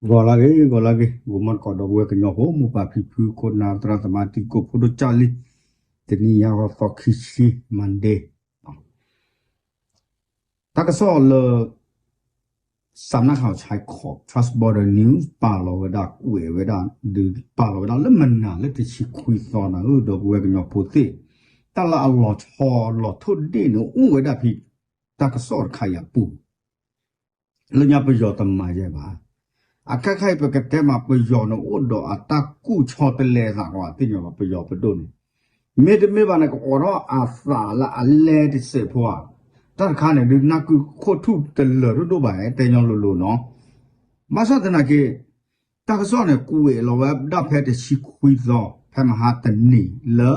ဂီၤလၢဂ့ၤ ဂီၤလၢဂ့ၤ ဂီၤမီၢ်တကိးဒီပုၢ်ဝဲၢ်ကညီဖိ မိၢ်ပၢ်ဖံဖု ခိၣ်နၢ် သရၣ်သမါ တံၤသကိးဖိဒိၣ်ကၢ်လံ, တနံၤညါဂီၤသီခံဆံ Monday တၢ်ကစီၣ်လၢ စးနၢ်ဟးဆဲးခီး Trust Border News ပာ်လီၤဝဲဒၣ်ကွဲးဝဲဒၣ် ဒုးပာ်လီၤဝဲဒၣ်လၢမနၤလၢ တဆံခွံသီနၤဧၢ ဒီပုၢ်ဝဲၢ်ကညီဖိသ့ၣ်, တၢ်လၢအလီၤဆီလီၤထိၣ်ဒ့ၣ်န့ၣ် အိၣ်ဝဲဒၣ်ဖဲ တၢ်ကစီၣ်တခါအံၤအပူၤ လၢညါပယီၤတမၤယဲဘၣ်. အခဲခါအံၤ ပကတဲမး ပယီၤန့ၣ်အိၣ်ဒီးအတၢ်ကူၣ်ဆီတလဲအသး ပှၤသ့ၣ်ညါဘၣ် ပယီၤပဒိၣ်န့ၣ်, မ့တမ့ၢ်ဘၣ်န့ၣ် ကအိးထီၣ်အသးလၢအလဲတစဲးဖိဧါ, တၢ်တခါန့ၣ် ဒုးနၢ်ကုခိၣ်ထူၣ်တလၢာ်ဒိၣ်ဒိၣ်ဘၣ် တဲညီလိၤလိၤနီၤ. ဘၣ်ဆၣ်သနာ်က့ တၢ်ကစီၣ်န့ၣ် ကွဲးလီၤဝဲဒၣ်ဖဲတဆံခွံသီ ဖဲမဟါတနံၤလၢ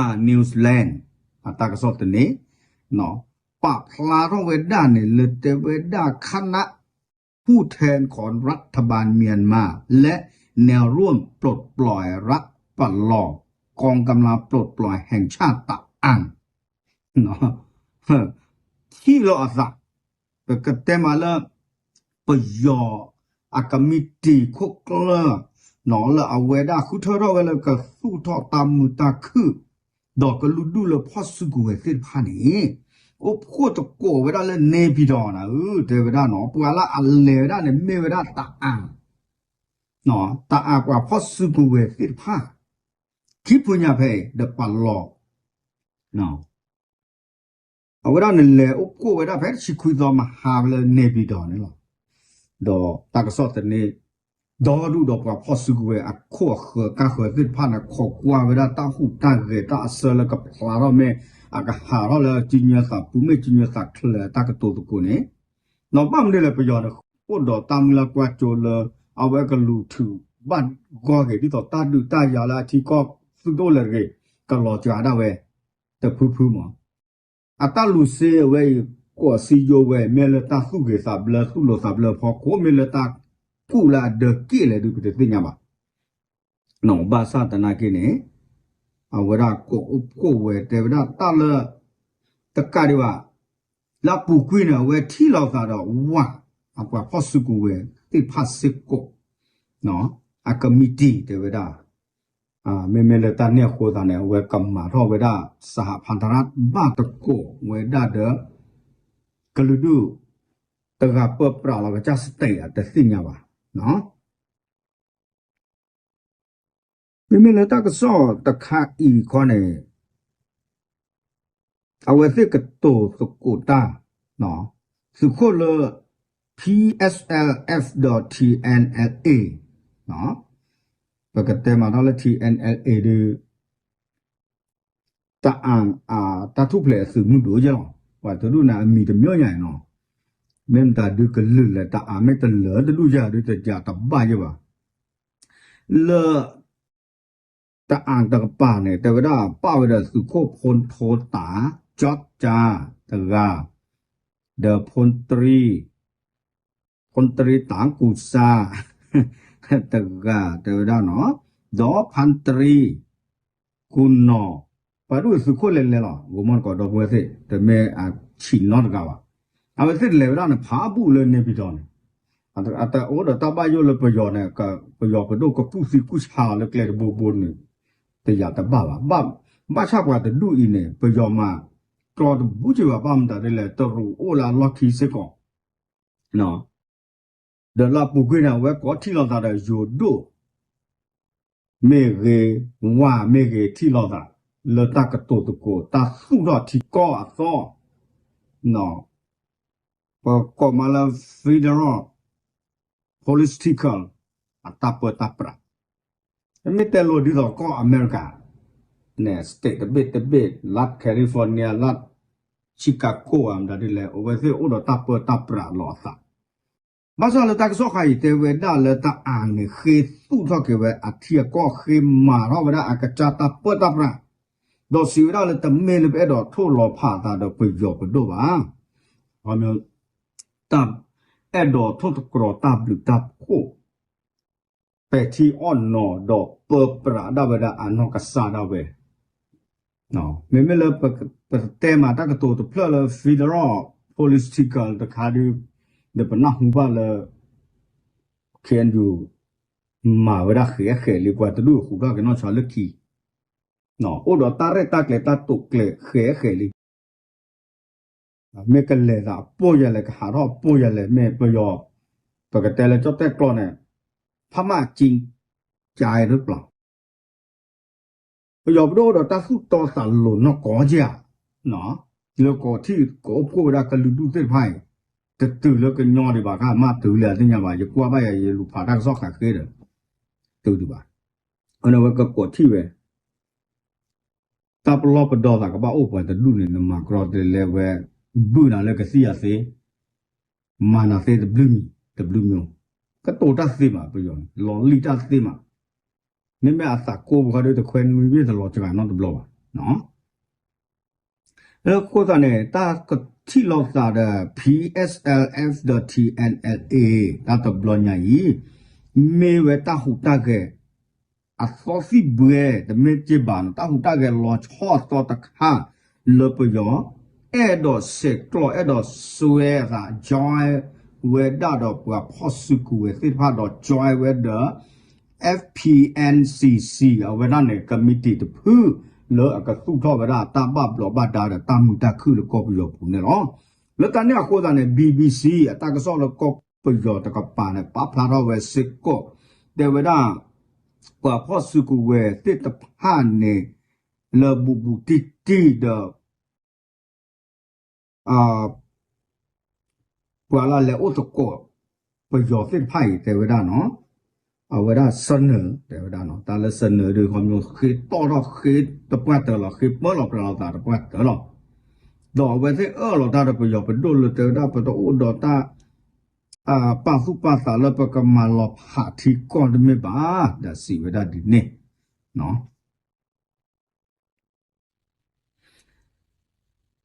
One News Land အတၢ်ကစီၣ်တန့ၣ် ပာ်ဖျါထီၣ်ဝဲဒၣ်န့ၣ် လၢတဲဝဲဒၣ် คณะผู้แทนของรัฐบาลเมียนมาและแนวร่วมปลดปล่อยรัฐประลอง กองกำลังปลดปล่อยแห่งชาติตะอ่าง ထံၣ်လီၤအသး, ပကတဲမးလၢ ပယီၤအကမံးတံာ်ခိၣ်ကျၢၢ် လၢအဝဲဒၣ်ဃုထၢထီၣ်ဝဲလၢကသူၣ်ထီၣ်တၢ်မုာ်တၢ်ခုၣ် ဒီးကလုာ်ဒူၣ်လၢဖီၣ်စုကဝဲၤသ့ၣ်တဖၣ်န့ၣ် အိၣ်ဖှိၣ်သကိးဝဲဒၣ်လၢ နေပြည်တော် နၤဧၢ တဲဝဲဒၣ်နီၤ, ပှၤလၢအလဲၤဝဲဒၣ်န့ၣ် မ့ၢ်ဝဲဒၣ်တအၣ် တအၣ်ပှၤဖီၣ်စုကဝဲၤသ့ၣ်တဖၣ် ခံဖုညါဖဲအံၤ ဒီးပာ်လီၤ အဝဲဒၣ်န့ၣ်လဲၤအိၣ်ဖှိၣ်ဝဲဒၣ်ဖဲတဆံခွံသီမဟါလၢ နေပြည်တော် န့ၣ်လီၤ. ဒီးတၢ်ကစီၣ်တန့ၣ် ဒီဒူၣ်ဒီးပှၤဖီၣ်စုကဝဲၤအခိၣ်အဃၢၤကါဃၢၤသ့ၣ်တဖၣ်န့ၣ် ခိးကွၢ်ဝဲဒၣ်တၢ်ဟူးတၢ်ဂဲၤတၢ်အဆၢလၢကဖျါထီၣ်မ့ၢ် အကဟးထီၣ်လၢကၠံၣ်ညီသးပူၤမ့ၢ်ကၠံၣ်ညီသးချၢအတၢ်ကတိၤသကိးန့ၣ်, ဒီးဘၣ်မနုၤလဲၣ် ပယီၤန့ၣ် အိၣ်ဒီးတၢ်မုၢ်လၢ်ကွၢ်စိလၢ အဝဲကလူၤထုးဘၣ်ဂီၢ်ဂ့ၤ ဒ်သိးတၢ်ဒုးတၢ်ယၤလၢအထံကီၢ်သူၣ်တအိၣ်လၢၤတဂ့ၤ ကလီၤစှၤဒၣ်ဝဲ တဖုဖုမး အတၢ်လူၤစ့အဝဲအံၤ ကိးစံယိဝဲ မ့ၢ်လၢတၢ်သူၣ်ဂ့ၤသးဘျၢ သူၣ်လိၤသးဘျၢအဖီခိၣ် မ့ၢ်လၢတၢ်ကူၣ်လၢအဒၢးက့ၣ်လဲၣ်ဒုး ပတသ့ၣ်ညါဘၣ်. ဘၣ်ဆၣ်သနာ်က့န့ၣ် အဝဲဒၣ်ကိးအိၣ်ဖှိၣ်ဝဲ တဲဝဲဒၣ်တၢ်လၢ တကးဒံးဘၣ် လၢအပူၤကွံာ်န့ၣ် အဝဲထံၣ်လိာ်သးဒီးဝၤ အပှၤဖီၣ်စုကဝဲၤသ့ၣ်တဖၣ်စ့ၢ်ကီး အကမံးတံာ်တဲဝဲဒၣ် မ့မ့ၢ်လၢတၢ်န့ၣ်အဃိသတးန့ၣ် အဝဲကမၤထီၣ်ဝဲဒၣ် စဟးဖးတရၣ်ဘၣ်တကိးဝဲဒၣ်ဒီး ကလုာ်ဒူၣ် တဂၤပၢပြးလီၤကစၢ်စတဲး အတသ့ၣ်ညါဘၣ်. မ့မ့ၢ်လၢတၢ်ကစီၣ်တခါအံၤခီန့ၣ် အဝဲသ့ၣ်ကတိၤသကိးတၢ် သုးခိၣ်လၢ P S L F ဒီး T N L A ပကတဲမးတၢ်လၢ T N L A ဒီး တအၣ် တၢ်ထူၣ်ဖျဲးအသုးမုၢ်ဒိၣ်ယဲလီၤ. ပှၤတဒူၣ်န့ၣ် အမံၤတမံၤညါနီၤ, မ့ၢ်မတၤဒုးကလုၢ်လဲၤ တအၣ်မ့ၢ်တလၢာ်တဒူၣ်ယဲ ဒုးတယၤတဘၣ်ယဲဘၣ်. လၢ တအၣ်တကပၤန့ၣ် တဲဝဲဒၣ်ပာ်ဝဲဒီးသုးခိၣ်ဖိထိတၢ် ကၠီၣ်ကၠါတဂၤ, ဒီးဖိတရံ ဖိတရံတၢ်ကူစါ တဂၤ တဲဝဲဒၣ်နီၤ, ဒီးဖါတရံ ကူနီၤ, ပှၤဒူၣ်သုးခိၣ်လဲၤလဲၤလီၤ ဂိၤမီၢ်တကိးဒီပုၢ်ဝဲၢ်သ့ၣ် တမ့ၢ်အဆံးနီတဂၤဘၣ်. အဝဲသ့ၣ်တလဲၤဝဲဒၣ်န့ၣ် ဖးဘူၣ်လၢ နေပြည်တော် န့ၣ်, အတအိၣ်ဒီးတၢ်ဘၣ်ယိၣ်လၢပယီၤန့ၣ် ပယီၤပဒိၣ်ကကူၣ်သံကူၣ်ဆါလၢကျဲတဘိဘိန့ၣ် တယၤတဘၣ်ဘၣ်. ဘၣ်ဆၣ်ပှၤတဒူၣ်အံၤန့ၣ် ပယီၤမၤတြီတဘူက့ဘၣ် ဘၣ်မတၤဒ်လဲၣ် တရူးအိၣ်လၢအလီၢ်ခံစ့ၢ်ကီး ဒီးလၢအပူၤကွံာ်န့ၣ် အဝဲကိးထံၣ်လိာ်သးဒီးယိၤဒိၣ် မ့ၢ်ဂ့ၤ, ဝၤမ့ၢ်ဂ့ၤ ထံၣ်လိာ်သး လၢတၢ်ကတိၤသကိး တၢ်သူၣ်ထီၣ်ထံကီၢ်အသီ, ပကိးမးလၢ federal political အတၢ်ပၢတၢ်ပြး မ့မ့ၢ်တဲလိၤဒ်သိးကီၢ်အမဲရကၤန့ၣ် state တဘ့ၣ်တဘ့ၣ် လၢ California လၢ Chicago ဧါ မတၤဒ်လဲၣ် အဝဲသ့ၣ်အိၣ်ဒီးတၢ်ပၢတၢ်ပြးလီၤအသး. ဘၣ်ဆၣ်လၢတၢ်ကစီၣ်ခါအံၤတဲဝဲဒၣ်လၢတအၣ်န့ၣ် ဃ့သူၣ်ထီၣ်က့ၤဝဲအထံအကီၢ် ဃ့မၤထီၣ်ဝဲဒၣ်အကစၢ်တၢ်ပၢတၢ်ပြး, ဒီးစံးဝဲဒၣ်လၢတမ့ၢ်လၢပအဲၣ်ဒိးထိၣ်လီၤဖးအသးဒီးပယီၤပဒိၣ်ဘၣ်. တၢ်အဲၣ်ဒိးထိၣ်သတြီၤတၢ်ဘျုးတၢ်ဖှိၣ် ပဲာ်ထံအီၣ်နီၤ ဒီးပၢပြးဒၣ်ဝဲဒၣ်အနီၢ်ကစၢ်ဒၣ်ဝဲ, မ့မ့ၢ်လၢ ပတဲမးတၢ်ကတိၤတဖျၢၣ်လၢ federal political တခါဒီး ဒီးပနၢ်ဟူဘၣ်လၢ ခ့ၣ်အဲၣ်ယူၣ် မၤဝဲဒၣ်ဃဲးဃဲးလံ ပှၤတဒူၣ်ဃုာ်ထီၣ်က့ၤနီၢ်ဆါလၢခံ, အိၣ်ဒီးတၢ်ရဲၣ်တၢ်ကျဲၤတၢ်တိာ်ကျဲၤဃဲးဃဲးလံ. မ့ၢ်ကလဲၤသးအပိၢ်ယၤလဲၣ် ကဟးထီၣ်အပိၢ်ယၤလဲၣ် မ့ၢ်ပယီၤ ပကတဲလၢကၠီၣ်တဲၣ်ကျိာ်န့ၣ် ဖးမၢ်ကၠံကၠဲတပျီ ပယီၤပဒိၣ်အိၣ်ဒီးတၢ်သူၣ်တီသးလိၤနီၢ်ကီၢ်ကၠၢ်, လၢကီးထံၣ်ကအိၣ်ဖှိၣ်ဝဲဒၣ်ကလုာ်ဒူၣ်သ့ၣ်တဖၣ်အံၤ, တတုၤလၢကညီဒံးဘၣ် ခါမၢ်တုၤလၢအသ့ၣ်ညါဘၣ် ယကွၢ်ဘၣ်ယၤ ယလူၤဖးတၢ်ကစီၣ်ဃးဃ့ဒီး တုၤဒံးဘၣ်, အဝဲကကိးထံၣ်ဝဲ တၢ်ပလီၢ်ပဒီသးကဘၣ်အိၣ်ပှၤတဒူၣ်န့ၣ် နမၤကြီတလဲဝဲ ဘုၣ်နၤလၢကသံၣ်အသ့, မၤနၤသ့တဘျုးမံၤတဘျုးမံၤ, ကတိၤတၢ်သ့မး ပယီၤန့ၣ် လီၤလံၣ်တၢ်သ့မး, မ့မ့ၢ်အသးကိးပူၤခီဒီးတခွဲနွံဘ့ၣ်တလီၤစှၤနီတဘျီဘၣ်. အဃိသတးန့ၣ် တၢ်ကထံၣ်လိာ်သးဒီး P S L F ဒီး T N L A တၢ်တဘျီညါအံၤ မ့ၢ်ဝဲတၢ်ဟူးတၢ်ဂဲၤ အသီသံၣ်ဘှဲ တမ့ၢ်က့ဘၣ်နီၤ တၢ်ဟူးတၢ်ဂဲၤလီၤဆီအသီတခါ လၢပယီၤ အဲၣ်ဒိးဆဲးကျိး အဲၣ်ဒိးစွဲအသး join ဝဲဒၣ်ဒီးပှၤဖီၣ်စုကဝဲၤသ့ၣ်တဖၣ်ဒီး join ဝဲဒီး F P N C C အဝဲဒၣ်န့ၣ် committee တဖု လၢအကသူၣ်ထီၣ်ဝဲဒၣ်တၢ်ဘၣ်ဘျီးဘၣ်ဒါဒီးတၢ်မုာ်တၢ်ခုၣ်လၢကီၢ်ပယီၤပူၤန့ၣ်လီၤ. လၢတၢ်န့ၣ်အဃိသတးန့ၣ် B B C အတၢ်ကစီၣ်လၢကီၢ်ပယီၤတကပၤန့ၣ် ပာ်ဖျါထီၣ်ဝဲစ့ၢ်ကီး တဲဝဲဒၣ် ပှၤဖီၣ်စုကဝဲၤသ့ၣ်တဖၣ်န့ၣ် လၢဘူးဘူးတံၢ်တံၢ်ဒီး ပှၤလၢလဲၤအိၣ်သကိး ပယီၤသ့ၣ်တဖၣ်အံၤ တဲဝဲဒၣ်နီၤ, အဝဲဒၣ်စနၢၤ တဲဝဲဒၣ်နီၤ တၢ်လၢစနၢၤဒုး ခီမီဃ့တီၣ်ထီၣ်ဃ့တပှၢ်တၢၢ်လီၤ ဃ့ပၢလီၤပြးလီၤသးတပှၢ်တၢၢ်လီၤ. ဒီးအဝဲသ့ၣ်အၢၣ်လီၤတၢ်ဒီးပယီၤပဒိၣ်လၢတဲဝဲဒၣ် ပတအိၣ်ဒီးတၢ် ပာ်သူၣ်ပာ်သးလၢပကမၤလီၤဖးထံကီၢ်တမ့ၢ်ဘၣ် ဒီးစံးဝဲဒၣ်ဒ်န့ၣ်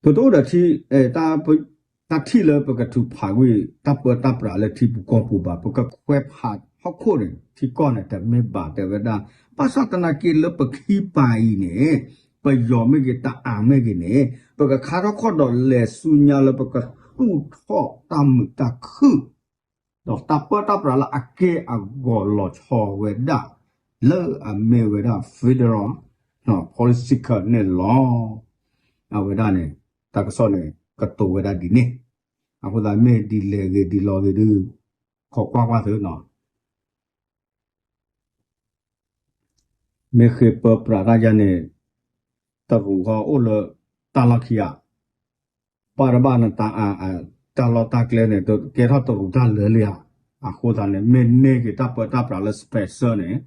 ပတအိၣ်ဒီးထံ တၢ်ထံၣ်လၢပကထုးဖးကွံာ် တၢ်ပၢတၢ်ပြးလၢထံပူၤကီၢ်ပူၤဘၣ် ပကခွဲးဖးဟီၣ်ခိၣ်န့ၣ် ထံကီၢ်န့ၣ် တမ့ၢ်ဘၣ်တဲဝဲဒၣ် ဘၣ်ဆၣ်သနာ်က့လၢပခံပၤအံၤန့ၣ် ပယီၤမ့ၢ်ဂ့ၤ တၢ်အၣ်မ့ၢ်ဂ့ၤန့ၣ် ပကခါထီၣ်ခီၣ်ဒီးလဲၤဆူညါလၢပကသူၣ်ထီၣ်တၢ်မုာ်တၢ်ခုၣ် ဒီးတၢ်ပၢတၢ်ပြးလၢအက့ၢ်အဂီၤလီၤဆီဝဲဒၣ် လၢအမ့ၢ်ဝဲဒၣ် federal political န့ၣ်လီၤ. အဝဲဒၣ်န့ၣ် တၢ်ကစီၣ်န့ၣ် ကတိၤဝဲဒၣ်ဒ်န့ၣ်, အဃိသတးမ့ၢ်ဒ်လဲၣ်ဂ့ၤဒ်လဲၣ်ဂ့ၤဒုး ခိးကွၢ်ကွၢ်သုနီၤ မ့ၢ်ဃ့ပၢပြးတၢ်ယါန့ၣ် တရူးဃီအိၣ်လၢတၢ်လီၢ်ခံဧါ, ဘၣ်တဘၣ်နတၢ်အါ တၢ်လီၢ်တၢ်ကျဲန့ၣ် ကဲထီၣ်တရူးတၢ်လၢာ်လံဧါ, အဃိသတးန့ၣ် မ့ၢ်န့ၢ်က့ၤတၢ်ပၢတၢ်ပြးလၢ special န့ၣ်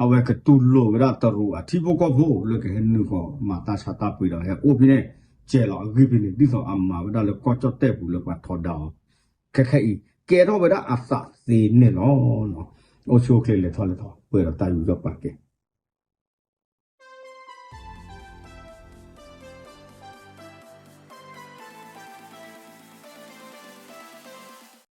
အဝဲကတူၢ်လိာ်ဝဲဒၣ်တရူးအထံဖိကီၢ်ဖိလၢကဟဲနုာ်ဃီၤမၤတၢ်ဆါတၢ်ပှ့ၤဒီးဟဲအိၣ်ဖဲန့ၣ် ကဲလီၤအဂံၢ်ဖဲန့ၣ် ဒ်သိးအမၤဝဲဒၣ်လၢကီၢ်ကၠီၣ်တဲၣ်ပူၤလၢပှၤထီဒါအီၤ ခဲခဲအံၤ ကဲထီၣ်ဝဲဒၣ်အသးသ့န့ၣ်လီၤ. အိၣ်ဆူၣ်အိၣ်ချ့လဲၤထီၣ်လဲၤထီၣ် ပှဲၤဒီးတၢ်ယူးယီၣ်ပာ်ကဲ